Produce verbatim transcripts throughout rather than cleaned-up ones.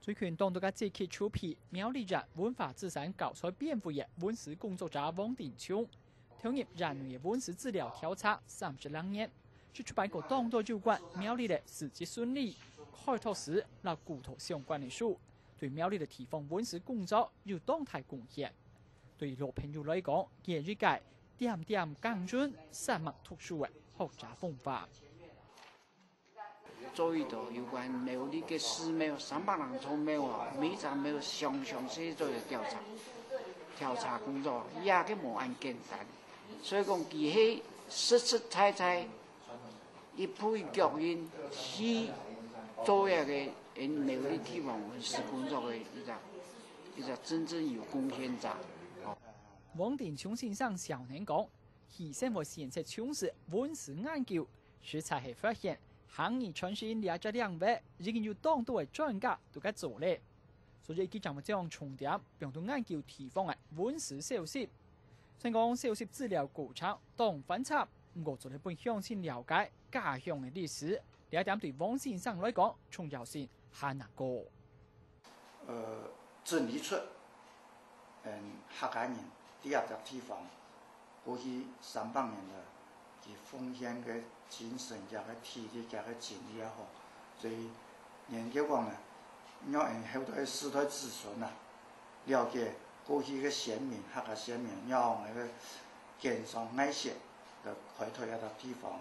最近當多个積極籌備苗栗縣文化資產教材變會个文史工作者黃定瓊，投入園內个文史資料調查三十零年，就出版過當多有關苗栗个史籍巡禮、開拓史摎古道相關个書，對苗栗个地方文史工作有當大貢獻。對老朋友來講，佢係一個點點耕耘、煞猛讀書个學者風範。 做一道有關苗栗个寺廟，三百零座廟啊，每隻廟詳詳細細做个調查，調查工作也个無恁簡單。所以講，佢係實實在在一步一腳印去做一個苗栗地方文史工作个一隻一隻真正有貢獻者。黃定瓊先生少年講， 佢先會選擇從事文史研究，實在係發現漢語傳承這隻領域已經有當多个專家都在做咧。所以佢正會將重點放到研究地方个文史收集。雖然講收集資料過程當繁雜，毋過做得分鄉親了解家鄉个歷史，這一點對黃先生來講重要性還較高。 呃，整理出，嗯，客家人在這隻地方過去三百年來，佢奉獻个精神，佢个體力，佢个精力也好，所以研究講呢，愛𫣆後代世代子孫啊，了解過去个先民，客家先民，愛𫣆个耕商藝術个開拓這隻地方。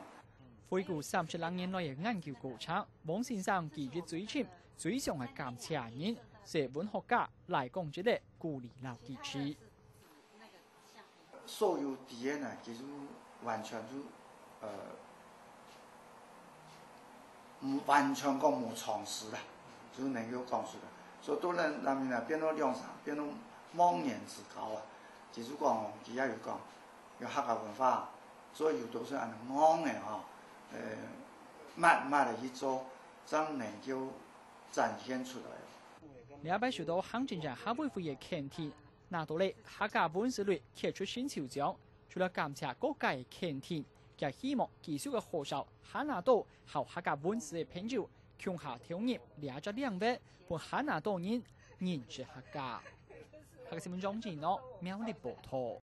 回顧三十零年來个研究過程，黃先生記憶最深、最想愛感謝个人，係文學家賴光直个鼓勵摎支持。所有知个呢，其實完全就，呃，毋，完全講無常識啦，就能夠講出來。所以到人，人民啊，變到兩三，變到忘年之交啊。其實講哦，佢也有講， 用客家文化，所以有都係恁樣講个吼，呃，慢慢个去做，正能夠展現出來。這擺受到行政院客委會个肯定，拿到了客家文史類傑出成就獎，除了感謝各界个肯定，也希望繼續个號召還較多好客家文史个朋友，共下投入這隻領域，分還較多人認識客家。客家新聞張志諾，苗栗報導。